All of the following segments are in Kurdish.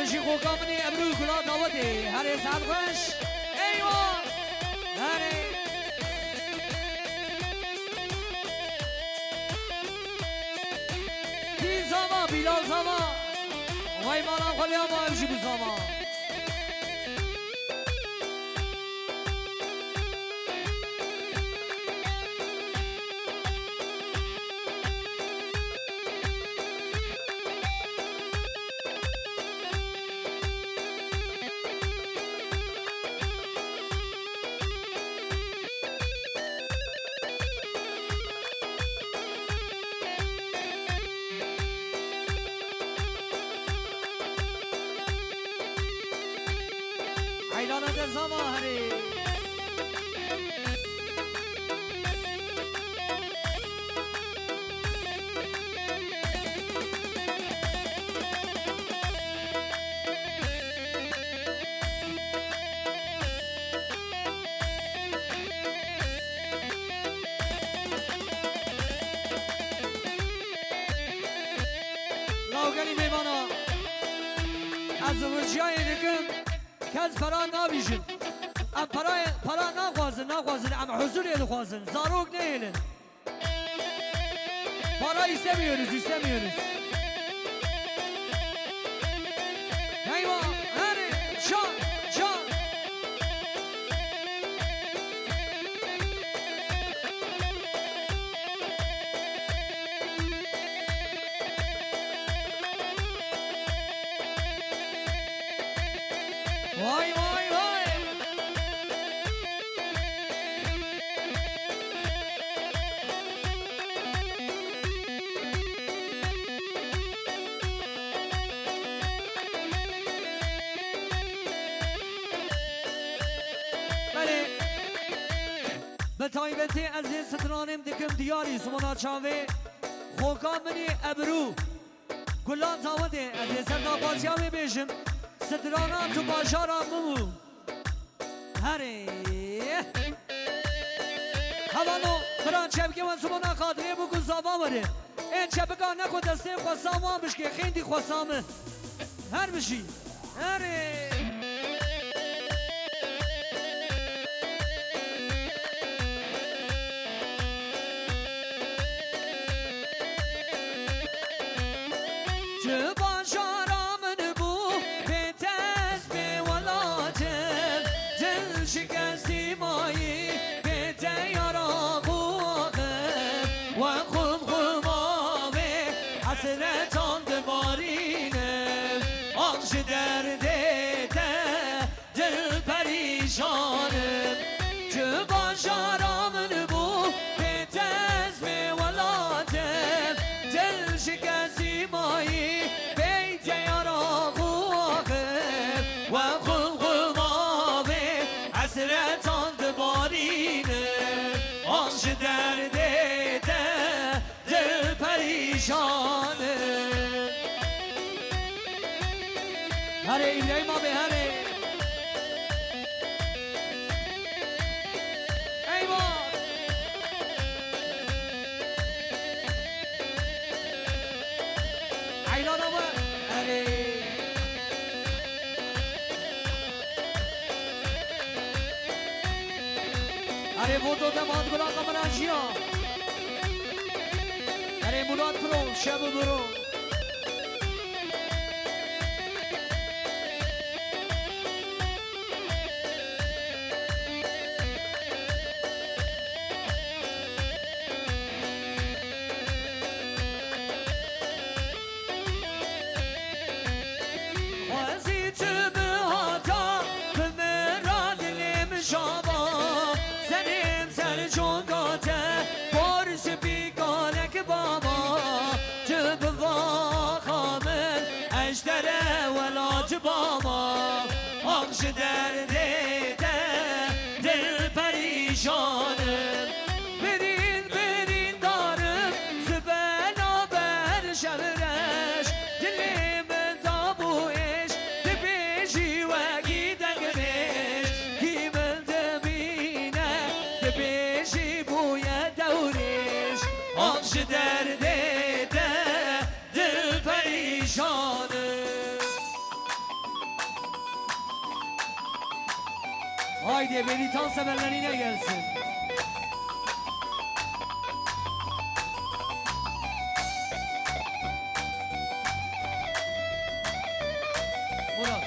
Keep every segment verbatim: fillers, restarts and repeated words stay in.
Ji xoka min ê ebru gula dawetê. Herê saet xweş. Eywa. Herê. Kî zava, Bilal zava. Vay mala xwe lê ama ev jî bi zava. Eylana de zava herê. Lawgelî mêvana, ez ricayê dikim, kes pera nabîjin. Em pera, pera naxwazin, naxwazin, em huzurê dixwazin. Zarok nehêlin. Para istemiyoruz, istemiyoruz. Eyvah, hadi, çal, çal. Vay, vay, vay. Belê. Bi taybetî ez ê stranêm dikim diyarî simona çavê. Xoka min î ebru. Gulan Dawidê, ez ê ser daxwaziya wê bêjim. Strana tu bajara min bû. Herê. Hevano, bira çepkê we zimana xatirê bû ku zava were. Ê çepika ne ku destê xwesa wan bişkê, xêndî xwesa min. Her bijî. Herê. Tu bajara min bû, bê dest bê welatim, dil şikestî mayî, bê te yara xwe axim, we xum xum avê, hesretan dibarînim, ax ji derdê te. Dil perîşan im, tu bajara min bû, bê te ez bê welat im. Dil şikestî mayî, bê te yara xwe axim, we xum xum avê, hesretan dibarînim, ax ji derdê te. Dil perîşan im. Herê Îbrahîm abi, herê. Eyvah! Eylana we, herê. Erê, voto te band gula kamera jiya. Erê, Murat Pro, şev û biro. Xwezî tu bihata, bi min re dilê min şava. Serê min ser conga te, por spî kalek baba. Tu bi vaxa min, ez ji te re welat bama. Ax ji derdê te, dil perîşan im. Birîn, birîndar im, ji bela ber şevreş. Dilê min dabû êş, dibêjî wekî dengmêş. Kî min dibîne, dibêjî bûye dewrêş. Ax ji derdê te, dil perîşan im. Haydi, Beditan sevenlerine gelsin. Murat.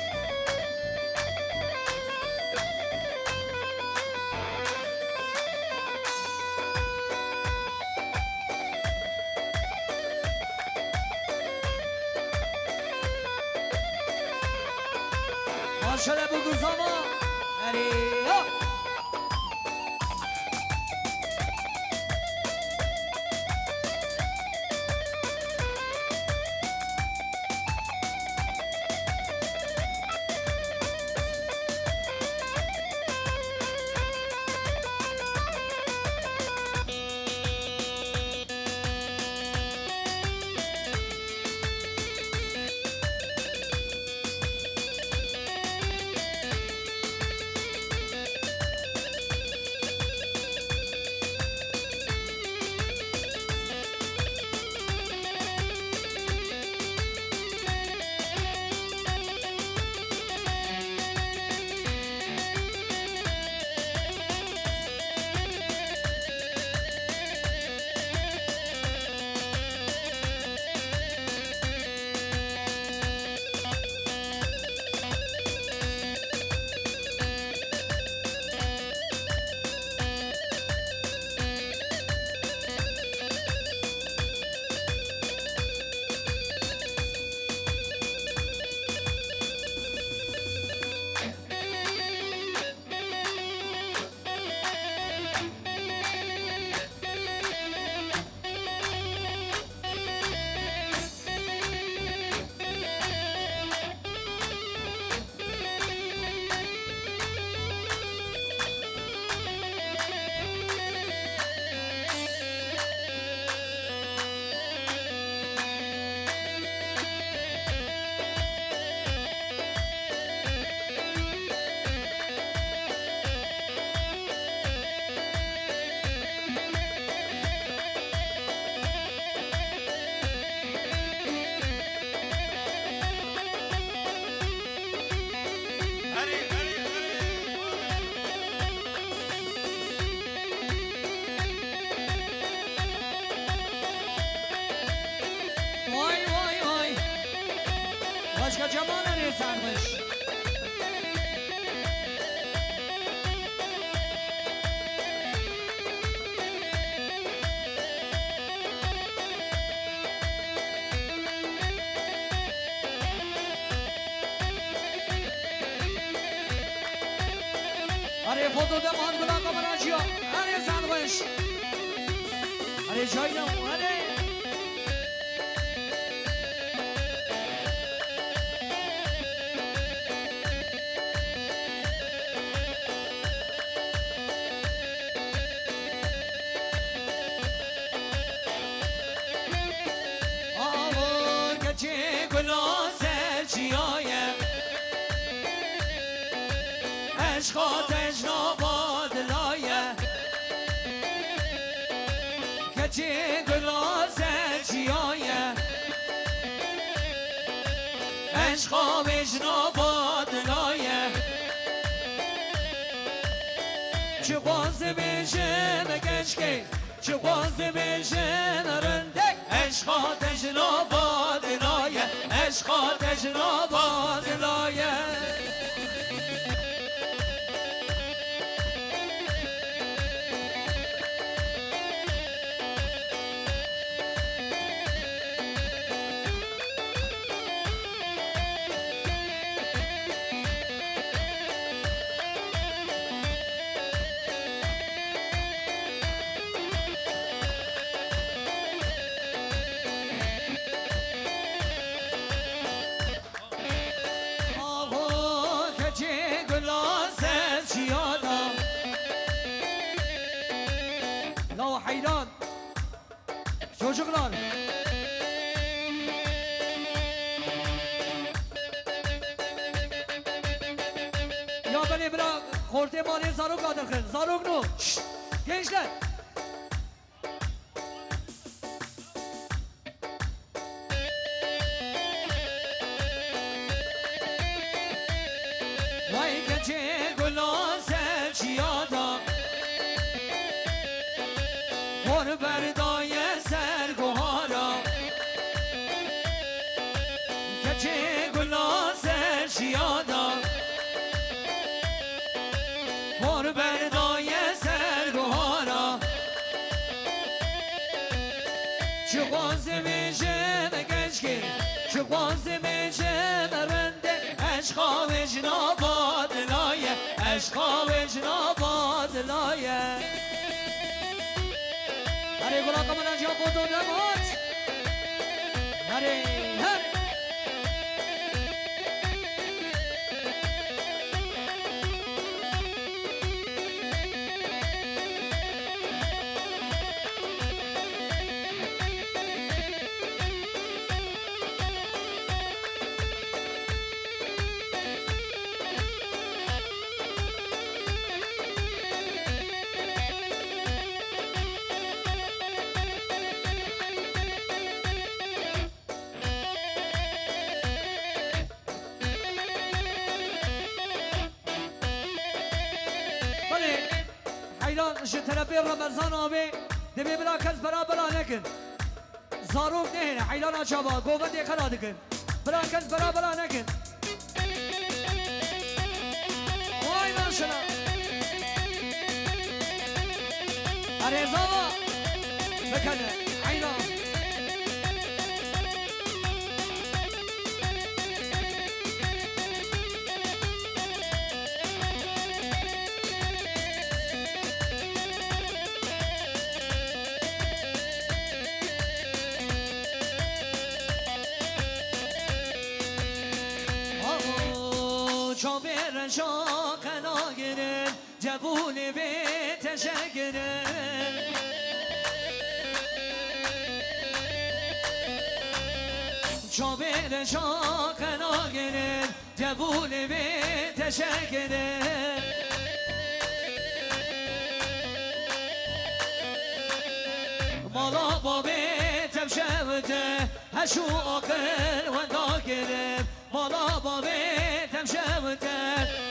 Maşere bu guzama. Erê, hop. Vay, vay, vay. Başka cemana ne sarmış? Erê, foto de man bila kamera ciya. Erê, zan xweş. Erê, cayna, erê. Avo keçê gula ser çiyaye, eşqa tejna badilaye. Keçê gula ser çiyaye, eşqa vêjna badilaye. Çi xwaz dibêjim keşkê, çi xwaz dibêjin rindek. Eşqa tejna badilaye, eşqa tejna badilaye. Avo keçê gula ser çiya da. Law heyran. Çocuklar. Ya belê bira xortê malê zarok adirxin. Zarok no. Şşt. Gençler. Vay keçê gula ser Ji xwazimê ji me keçkê, ji xwazimê ji me rinde, eşqa wê ji nava dilaye, eşqa wê ji nava dilaye. Herê gula qemena ciya foto ne got. Herê, herê. Belê, heyran ji terefê Remezan avê, divê bila kes bera bela nekin. Zarok nehêne, heylana çava, govendê xera dikin. Bila kes bera bela nekin. Vay maşallah. Erê zava. Bikene. Eyna. Çavê reşa qena girin, cevûnê vê teşe girin. Çavê reşa qena girin, cevûnê vê teşe girin. Mala bavê tevşewte, heş û aqil wenda girin. Mala bavê tevşewte,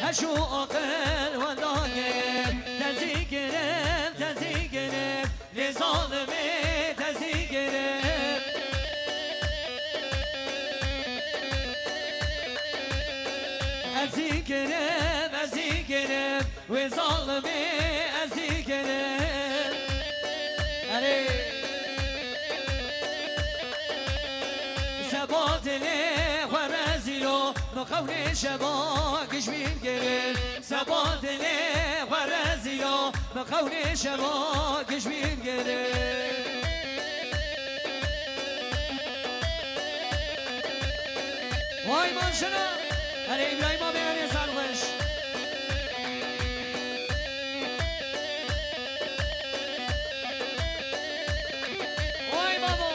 heş û aqil wenda girin. Tezî girin, tezî girin. Lê zalimê tezî girim. Ez zî girim, ez zî girim. Wê zalimê ez zî girim. Erê. Seba dilê xwe rezîlo, min xewnê şeva gijmîr girim. Seba dilê xwe rezîlo, min xewnê şeva gijmîr girim. Vay maşallah. Hele Îbrahîm abi, hele sarhoş. Vay babo.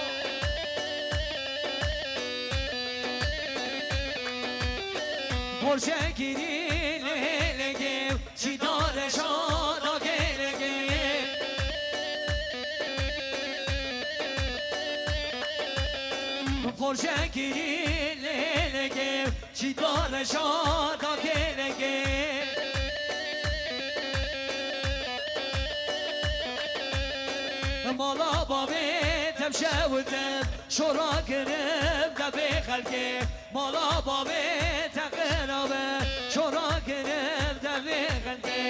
Porşe kirî lê lê gêv. Çî dare şada gelege. Porşe kirî lê lê gêv. Çî dare şada gelege. Mala bavê tevşewte, şora kirim devê xelkê. Mala bavê te qira be, şora kirim devê xelkê.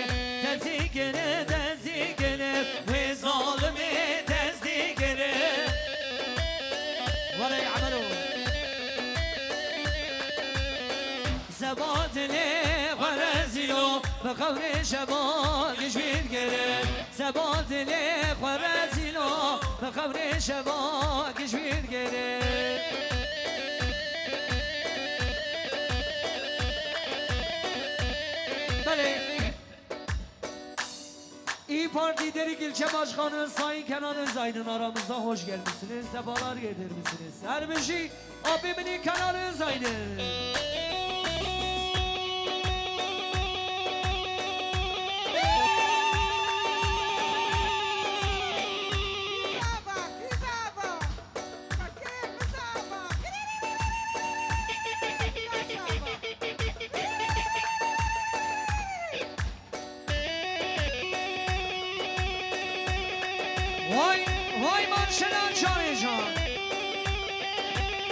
Tezî kirim, tezî kirim, wê zalimê tezî kirim. Were Emelo. Seba dilê xwe rezîlo, bi xewnê şeva gijmîr girim. Seba dilê xwe rezîlo, bi xewnê şeva gijmîr girim. Belê. İYİ Parti Derik İlçe Başkanı Sayın Kenan Özaydın aramızda hoş gelmişsiniz, sefalar getirmişsiniz. Her bir şey Abimini Kenan Özaydın. Vay, vay, marşına çarêjan.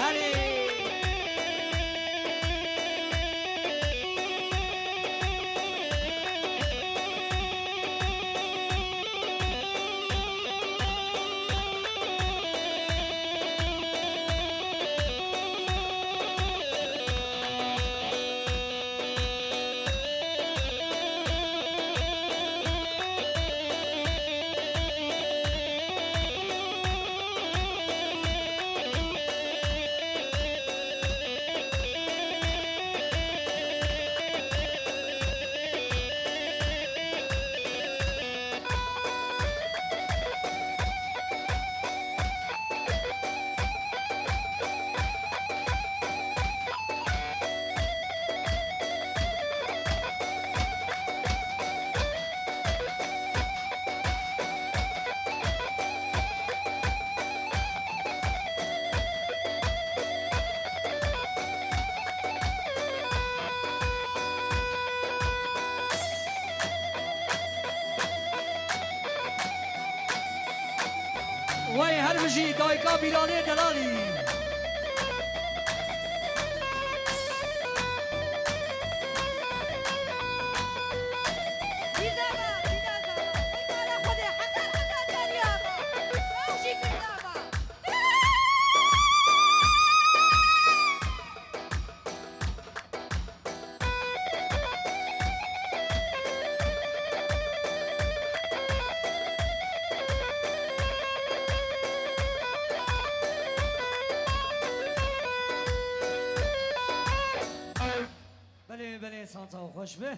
Erê. Wey her bijî dayika Bîlalê delalî. Belê, belê, sansa xweş be.